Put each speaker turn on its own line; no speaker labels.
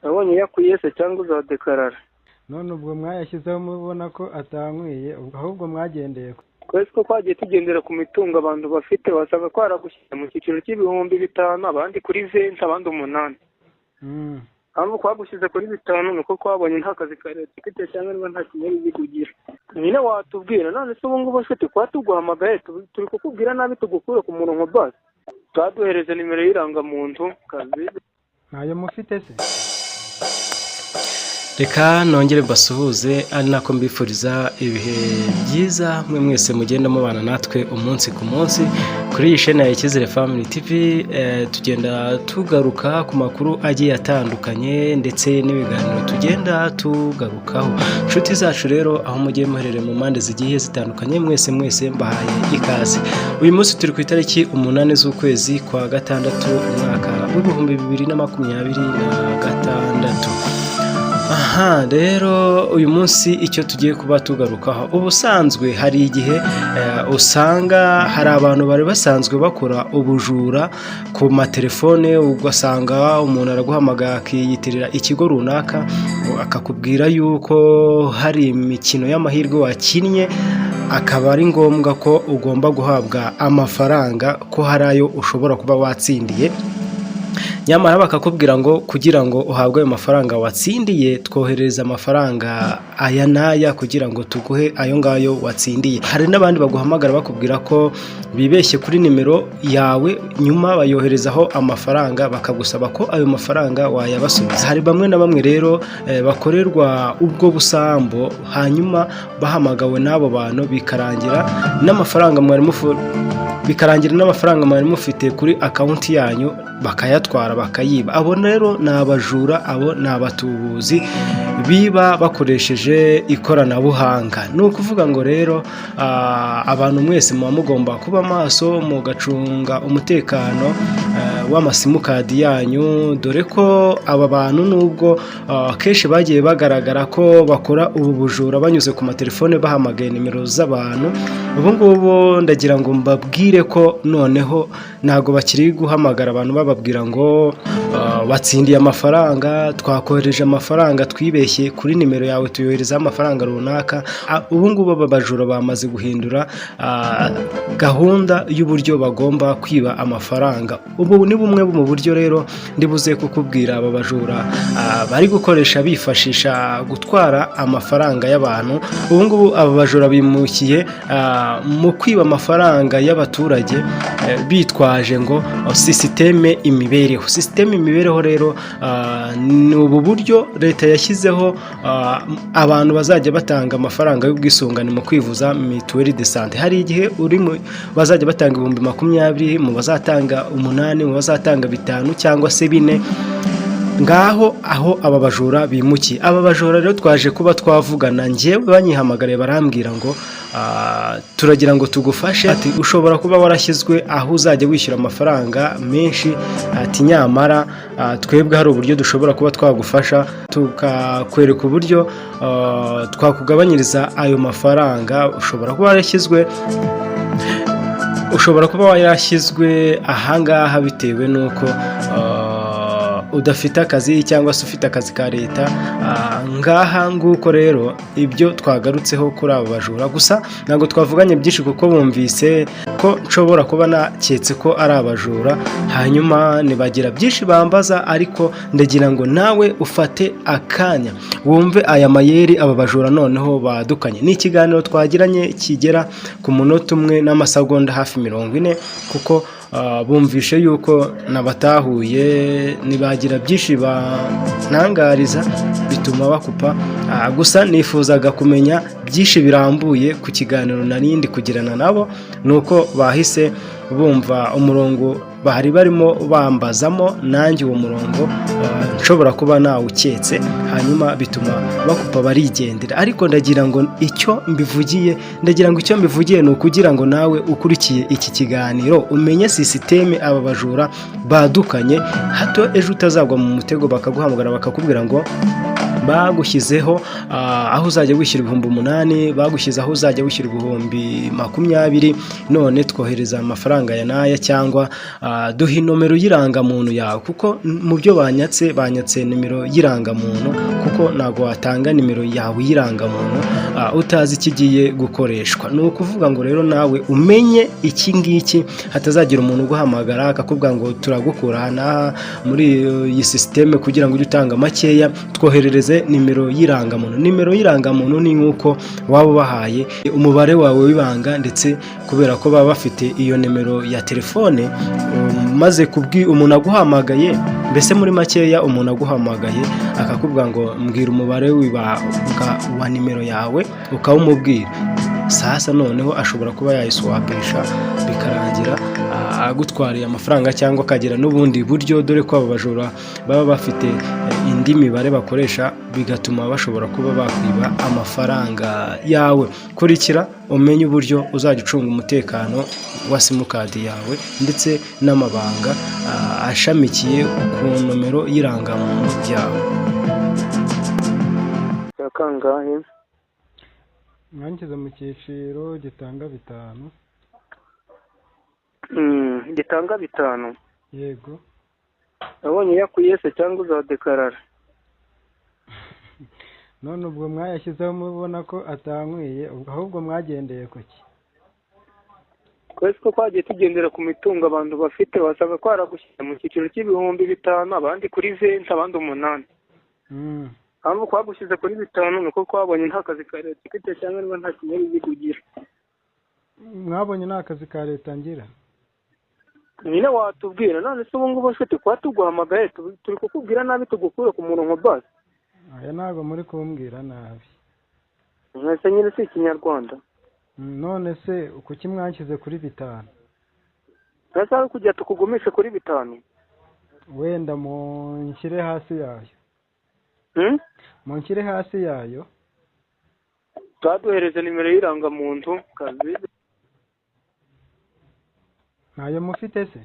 Wabonye yakwiye se cyangwa uzadekarara?
None ubwo mwayashyizeho mubona ko atankwiye, ubwo ahubwo mwagendeye
Twese ko twagiye tugendera ku mitungo abantu bafite, wasanga twaragushyize mu cyiciro cy'ibihumbi 5, abandi kuri 20, abandi 8. Mpamvu twagushyize kuri 5 ni uko twabonye nta kazi ka leta ufite cyangwa niba nta kinyabiziga ugira. Nyine watubwira. None se ubu ngubu nshuti, kuba tuguhamagaye turi kukubwira nabi, tugukure ku murongo? Basi twaduhereze nimero y'irangamuntu kazi.
Ntayo mufite se?
Reka nongere mbasuhuze, ari nako mbifuriza ibihe byiza mwe mwese mugenda mubana natwe umunsi ku munsi kuri iyi shene ya Icyizere Family TV. Tugenda tugaruka ku makuru agiye atandukanye ndetse n'ibiganiro tugenda tugarukaho. Inshuti zacu rero, aho mugiye muherereye mu mpande zigiye zitandukanye, mwese mwese mbahaye ikaze. Uyu munsi turi ku itariki 8 z'ukwezi kwa gatandatu, umwaka w'2026. Aha rero uyu munsi icyo tugiye kuba tugarukaho, ubusanzwe hari igihe usanga hari abantu bari basanzwe bakora ubujura ku matelefone, ugasanga umuntu araguhamagara akiyitirira ikigo runaka, akakubwira yuko hari imikino y'amahirwe wakinnye, akaba ari ngombwa ko ugomba guhabwa amafaranga, ko hari ayo ushobora kuba watsindiye. Nyamara bakakubwira ngo kugira ngo uhabwe ayo mafaranga watsindiye, twoherereza amafaranga aya n'aya kugira ngo tuguhe ayo ngayo watsindiye. Hari n'abandi baguhamagara bakubwira ko bibeshye kuri nimero yawe, nyuma bayoherezaho amafaranga, bakagusaba ko ayo mafaranga wayabasubiza. Hari bamwe na bamwe rero bakorerwa ubwo busambo, hanyuma bahamagawe n'abo bantu, bikarangira n'amafaranga mwari mufite kuri account yanyu bakayatwara, bakayiba. Abo rero ni abajura, abo ni abatubuzi biba bakoresheje ikoranabuhanga. Ni ukuvuga ngo rero abantu mwese muba mugomba kuba maso, mugacunga umutekano w'amasimukadi yanyu, dore ko aba bantu nubwo akenshi bagiye bagaragara ko bakora ubu bujura banyuze ku matelefone, bahamagaye nimero z'abantu, ubu ngubu ndagira ngo mbabwire ko noneho ntabwo bakiri guhamagara abantu bababwira ngo watsindiye amafaranga, twakohereje amafaranga, twibeshye kuri nimero yawe tuyoherezaho amafaranga runaka. Ubu ngubu aba bajura bamaze guhindura gahunda y'uburyo bagomba kwiba amafaranga. Ubu ni bumwe mu buryo rero ndibuze kukubwira aba bajura bari gukoresha bifashisha gutwara amafaranga y'abantu. Ubu ngubu aba bajura bimukiye mu kwiba amafaranga y'abaturage bitwaje ngo sisiteme imibereho. Sisiteme imibereho rero ni ubu buryo leta yashyizeho, abantu bazajya batanga amafaranga y'ubwisungane mu kwivuza, mutuelle de santé. Hari igihe uri bazajya batanga 20,000, mu bazatanga 8, mu bazatanga 5 cyangwa se 4. Ngaho aho aba bajura bimukiye. Aba bajura rero twaje kuba twavugana. Njyewe banyihamagariye barambwira ngo turagira ngo tugufashe, ati ushobora kuba warashyizwe aho uzajya wishyura amafaranga menshi, ati nyamara twebwe hari uburyo dushobora kuba twagufasha, tukakwereka uburyo twakugabanyiriza ayo mafaranga. Ushobora kuba warashyizwe ahangaha bitewe n'uko udafite akazi cyangwa se ufite akazi ka leta. Ngaha nguko rero ibyo twagarutseho kuri aba bajura. Gusa ntabwo twavuganye byinshi kuko bumvise ko nshobora kuba naketse ko ari abajura, hanyuma ntibagira byinshi bambaza. Ariko ndagira ngo nawe ufate akanya wumve aya mayeri aba bajura noneho badukanye. Ni ikiganiro twagiranye kigera ku munota umwe n'amasegonda hafi 40, kuko bumvishe yuko nabatahuye, ntibagira byinshi bantangariza, bituma bakupa. Gusa nifuzaga kumenya byinshi birambuye ku kiganiro narindi kugirana nabo, ni uko bahise bumva umurongo bari barimo bambazamo, nanjye uwo murongo nshobora kuba nawuketse, hanyuma bituma bakupa barigendera. Ariko ndagira ngo icyo mbivugiye ni ukugira ngo nawe ukurikiye iki kiganiro umenye sisiteme aba bajura badukanye, hato ejo utazagwa mu mutego bakaguhamagara bakakubwira ngo Bagushyizeho aho uzajya wishyura 8000, bagushyize aho uzajya wishyura 20,000, none twohereza amafaranga ya n'aya, cyangwa duha inomero y'irangamuntu yawe. Kuko mu byo banyatse nimero y'irangamuntu, kuko ntabwo watanga nimero yawe y'irangamuntu utazi icyo igiye gukoreshwa. Ni ukuvuga ngo rero nawe umenye iki ngiki, hatazagira umuntu uguhamagara akakubwira ngo turagukura aha n'aha muri iyi sisiteme kugira ngo ujye utanga makeya, twoherereze nimero y'irangamuntu. Nimero y'irangamuntu ni nk'uko waba ubahaye umubare wawe w'ibanga, ndetse kubera ko baba bafite iyo nimero ya telefone, maze kubwi umuntu aguhamagaye, mbese muri makeya umuntu aguhamagaye akakubwira ngo mbwira umubare w'ibanga wa nimero yawe, ukawumubwira. Sasa noneho ashobora kuba yayiswapisha, bikarangira agutwariye amafaranga, cyangwa akagira n'ubundi buryo, dore ko abo bajura baba bafite indi mibare bakoresha, bigatuma bashobora kuba bakwiba amafaranga yawe. Kurikira umenye uburyo uzajya ucunga umutekano wa simukadi yawe ndetse n'amabanga ashamikiye ku nomero y'irangamuntu yawe.
Cya kangahe?
Mwanshyize mu cyiciro gitanga 5.
Gitanga 5?
Yego.
Wabonye yakwiye se, cyangwa uzadekarara?
None ubwo mwayashyizeho mubona ko atankwiye, ubwo ahubwo mwagendeye ku ki?
Twese ko twagiye tugendera ku mitungo abantu bafite, wasanga twaragushyize mu cyiciro cy'ibihumbi 5, abandi kuri 20, abandi 8. Mpamvu twagushyize kuri 5 ni uko twabonye nta kazi ka leta ufite, cyangwa niba nta kinyabiziga ugira.
Mwabonye nta kazi ka leta ngira?
Nyine watubwira. None se ubu ngubu nshuti, kuba tuguhamagaye turi kukubwira nabi, tugukure ku murongo basi?
Aya, ntabwo muri kumbwira nabi.
Mwese nyine si ikinyarwanda.
None se kuki mwanshyize kuri 5?
Mbese aho kugira tukugumishe kuri 5?
Wenda munshyire hasi yayo.
Hmm?
Munshyire hasi yayo.
Twaduhereze nimero y'irangamuntu kazi.
Ntayo mufite se?